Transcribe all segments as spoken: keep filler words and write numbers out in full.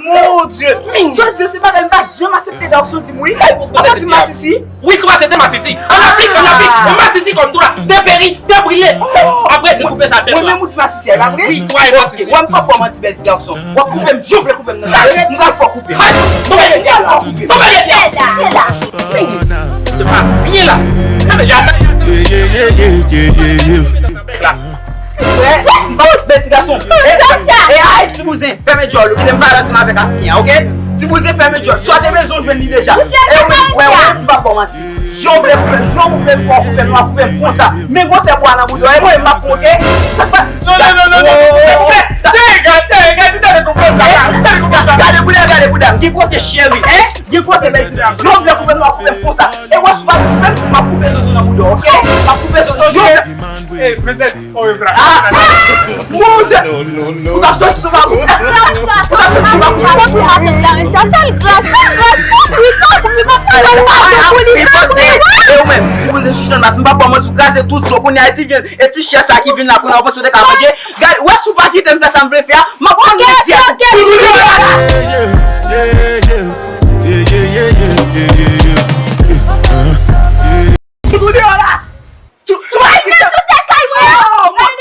Mon Dieu! Sa di se bagay m pa janm aksepte gason di m wi. Apa di masisi? Wi, tou aksepte masisi. An aplik, an aplik. Masisi kòm tou la. Deperi, debrile. Apre, dekoupe sa tèt la. Mwen menm ou di masisi, e pa vre? Wi, tou a e masisi. Wè m pap kòman ti bèl ti gason. W ap koupe m, jan w vle koupe m nan. M pral fè w koupe. Tonbe, tonbe, tonbe. Se pa byen la. Frè, m pa bèl ti gason. E, e, ay, ti bouzen, fèmen djòl ou, kite m pale ansanm avèk Afriken an, oke? Ti bouzen, fèmen djòl. Sa w te bezwen, w jwenn li deja. E w menm, wè, wè, m pa ba w manti. Jan w vle koupe m, jan w vle fè w koupe m, w ap koupe m konsa. Men gwosè bwa nan bouda w, e mwen, m ap monte. Sa k pa. Non, non, non, non, non. Gade bouda, gade bouda. Gade bouda, gade bouda. Gen kote cheri, en? Gen kote bèl ti dam. Jan w vle koupe m, w ap koupe m konsa. E wè, si w pa koupe m, m ap koupe zozo nan bouda w, oke? M ap koupe zozo. Jan w vle. Ey, mesye, oh, yo, fra. Ah! Mon Dieu! Ou t ap soti sou mwen. Ou t ap soti sou mwen. Li panse, e ou menm, ti bouzen sou chanmas, m pa ba w manti, ou kraze tout zo, kounye a ti vyen, e ti chè sa ki vin la, kounye a ou panse ou te ka manje. Gad, wè si w pa kite m fè sa m vle fè a, m ap pran nèg. Tout ou deyò la. Tout, tout, tout tèt kay mwen.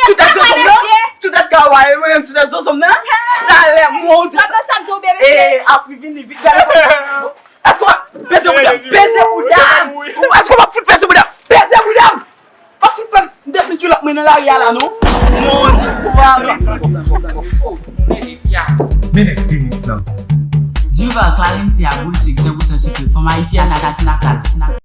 Tout tèt zanzanm nan. Tout tèt kay mwen, mwen menm, tout tèt zanzanm nan. Talè, mwen, tout. E, ap vini vit. Gade. Èske w ap peze bouda m? Peze bouda m. Èske w ap fout peze bouda m? Peze bouda m. W ap fout fè m desann kilòt mwen nan lari a la, non? Mon Dieu, ou pa vle. Men nèg Denis lan. Diva, Clarence a boul sik, cent pour cent sucré. Fanm ayisyen a nakatina katina.